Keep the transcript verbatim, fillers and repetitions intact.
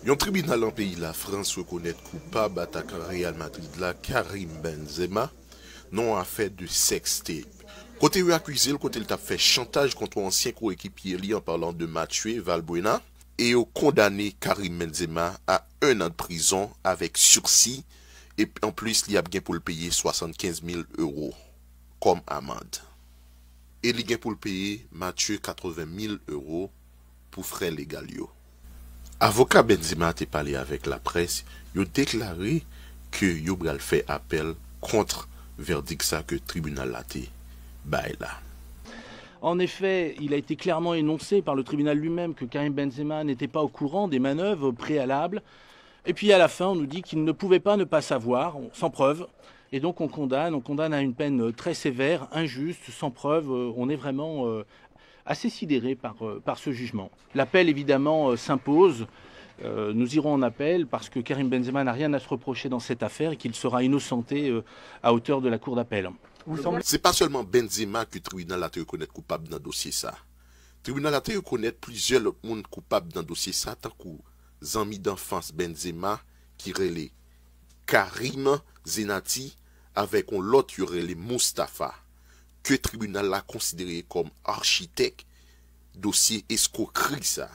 Yon tribinal nan peyi Lafrans rekonèt koupab atakan Real Madrid la, Karim Benzema, nan yon afè de sextape. Kote yo akize l, kote l t ap fè chantaj kont yon ansyen koekipye li, an palan de Mathieu Valbuena, e yo kondane Karim Benzema a un an de prizon avèk sirsi, e anplis li ap gen pou l peye swasannkenz mil euro kòm amann. E li gen pou l peye Mathieu katreven mil euro pou frè legal yo. Avoka Benzema te pale avèk laprès, yo deklare ke yo pral fè apèl kont vèdik sa ke tribinal la te bay la. En effet, il a été clairement énoncé par le tribunal lui-même que Karim Benzema n'était pas au courant des manœuvres préalables. Et puis à la fin, on nous dit qu'il ne pouvait pas ne pas savoir, sans preuve. Et donc on condamne, on condamne à une peine très sévère, injuste, sans preuve. Euh, On est vraiment euh, assez sidéré par, euh, par ce jugement. L'appel, évidemment, euh, s'impose. Euh, nous irons en appel parce que Karim Benzema n'a rien à se reprocher dans cette affaire et qu'il sera innocenté euh, à hauteur de la cour d'appel. Se pa sèlman Benzema ke tribinal la te rekonèt koupab nan dosye sa. Tribinal la te rekonèt plizyè lòt moun koupab nan dosye sa, tankou zanmi danfans Benzema ki rele Karim Zenati avèk yon lòt yo rele Mustafa, ke tribinal la konsidere kòm achitèk dosye eskwokri sa.